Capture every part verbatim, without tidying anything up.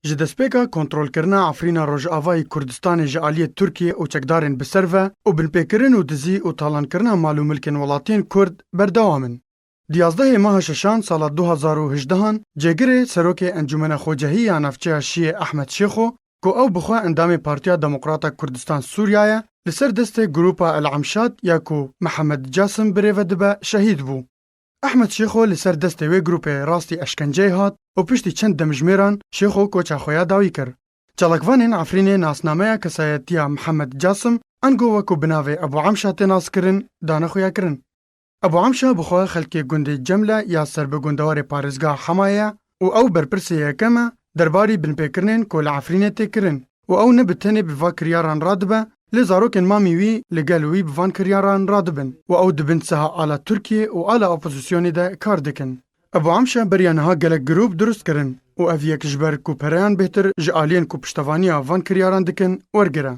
Ji destpêka kontrolkirina Efrîna Rojavayî Kurdistanê ji aliyê Tirkiyê û çekdarên bi ser ve û binpêkirin û dizî û talankirina mal û milkên welatiyên Kurd berdewam in. Di yazdehê meha şeşan sala du hazar û hejdehan cêgirê serokê Encûmena Xwecehî ya Navçeya Şiyê Ehmed Şêxo, ku ew bi xwe endamê Partiya Demokrata Kurdistan Sûriya ye, li ser destê grûpa El Emşad ya ku Mihemed Casim birêve dibe, şehîd bû. Ehmed Şêxo li ser destê wê grûpê rastî eşkenceyê hat û piştî çend demjimêran Şêxo koça xwe ya dawî kir. Çalakvanên Efrînê nasnameya kesayetiya Mihemed Casim, ango wekû bi navê Ebû Emşa tê naskirin, dane xuyakirin. Ebû Emşa bi xwe xelkê gundê Cemle ya ser bi gundewarê parêzgeha Hemayê ye û ew berpirsê yekem e derbarî binpêkirinên ku li Efrînê tê kirin û ew ne bi tenê bi va kiryaran radibe, lê zarokên mamî wî li gel wî bi van kiryaran radibin û ew di bin siha ala Tirkiyê û ala opozisyonê de kar dikin. Ebû Emşa beriya niha gelek grûp dirust kirin û ev yek ji ber ku pereyan bêhtir ji aliyên ku piştevaniya van kiryaran dikin wergire.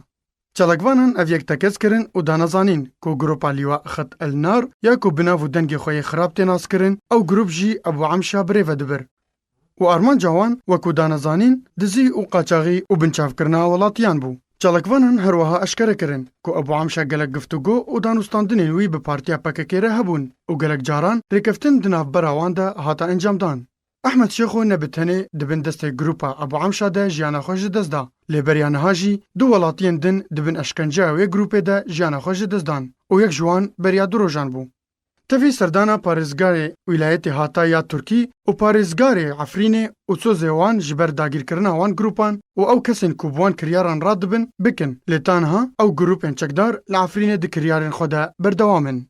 Çalakvanan ev yek tekez kirin û dane zanîn ku grûpa Lîwa Xet El Nar ya ku bi nav û dengê xwe yê xirab tê naskirin, ew grûp jî Ebû Emşa birêve dibir. Û armanca wan, wekû dane zanîn, dizî û qaçaxî û binçavkirina welatiyan bû. Çalakvanan her wiha eşkere kirin ku Ebû Emşa gelek guftûgo û danûstandinên wî bi partiya P K K re hebûn û gelek caran rêkeftin di navbera wan de hate encamdan. Ehmed Şêxo ne bi tenê di bin destê grûpa Ebû Emşa de jiyana xwe ji dest da, lê beriya niha jî du welatiyên din di bin eşkenceya wê grûpê de jiyana xwe ji dest dan û yek ji wan beriya du rojan bû. Tevî serdana parêzgarê wîlayetê Hatay ya Tirkî û parêzgarê Efrînê û sozê wan ji ber dagîrkirina wan grûpan û ew kesên ku bi wan kiryaran radibin bikin, lê ta niha ew grûpên çekdar li Efrînê di kiryarên xwe de berdewam in.